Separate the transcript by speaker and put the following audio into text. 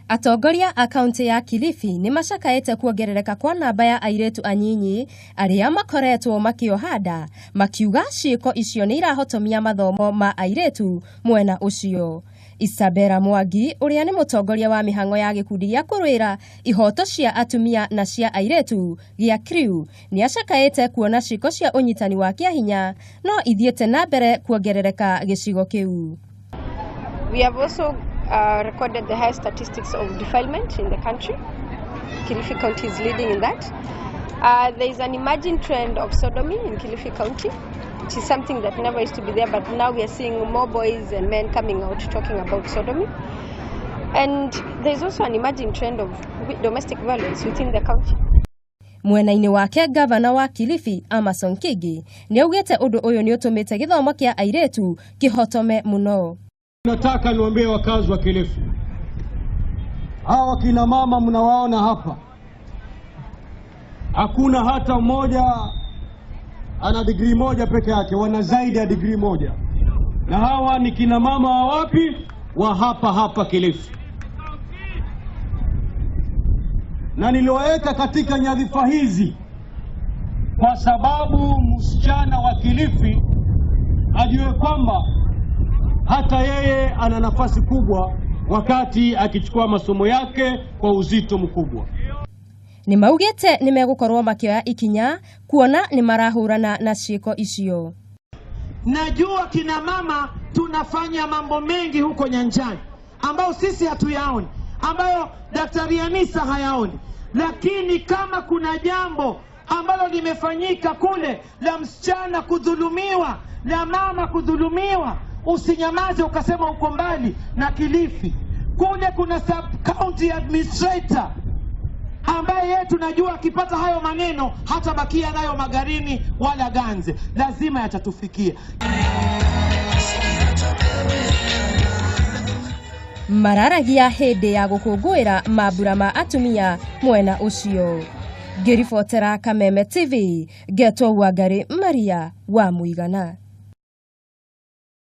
Speaker 1: Atongoria a kaunti ya Kilifi nĩ macakaĩte kuongerereka kwa namba ya airĩtu anyinyi arĩa makoretwo makĩoha nda, makiuga ciĩko icio nĩ irahotomia mathomo ma airĩtu mwena ũcio. Isabella Mwangi ũrĩa nĩ mũtongoria wa mĩhang'o ya gĩkundi gĩa kũrũĩra ihoto cia atumia na cia airĩtu gĩa CREW nĩ acakaĩte kuona ciĩko cia ũnyitani wa kĩahinya no ithiĩte na mbere kuongerereka gĩcigo kĩu.
Speaker 2: We have also recorded the highest statistics of defilement in the country. Kilifi County is leading in that. There is an emerging trend of sodomy in Kilifi County, which is something that never used to be there, but now we are seeing more boys and men coming out talking about sodomy. And there is also an emerging trend of domestic violence within the county.
Speaker 1: Mwena-inĩ wake, gavana wa Kilifi Amason Kingi nĩ augĩte ũndũ ũyũ nĩ ũtũmĩte gĩthomo kĩa airĩtu kĩhotome mũno.
Speaker 3: Nataka niwaambie wakazi wa Kilifi, hawa kina mama mnawaona hapa, hakuna hata mmoja ana digrii moja peke yake, wana zaidi ya digrii moja, na hawa ni kina mama wa wapi? Wa hapa hapa Kilifi, na niliwaweka katika nyadhifa hizi kwa sababu msichana wa Kilifi ajue kwamba hata yeye ana nafasi kubwa wakati akichukua masomo yake kwa uzito mkubwa.
Speaker 1: Nĩ maugĩte nĩ megũkorwo makĩoya ikinya kuona nĩ marahũrana na ciĩko icio.
Speaker 4: Najua kina mama tunafanya mambo mengi huko nyanjani ambayo sisi hatuyaoni, ambayo Daktari Anisa hayaoni, lakini kama kuna jambo ambalo limefanyika kule la msichana kudhulumiwa, la mama kudhulumiwa, usinyamaze ukasema uko mbali na Kilifi. Kule kuna sub county administrator ambaye yeye tunajua akipata hayo maneno hatabakia nayo Magarini wala Ganze, lazima yatatufikia.
Speaker 1: Mararagia hĩndĩ ya gũkũngũĩra mambura ma atumia mwena ũcio. Ngĩribotera Kameme TV, ngetwo Wangari Maria wa Mũigana.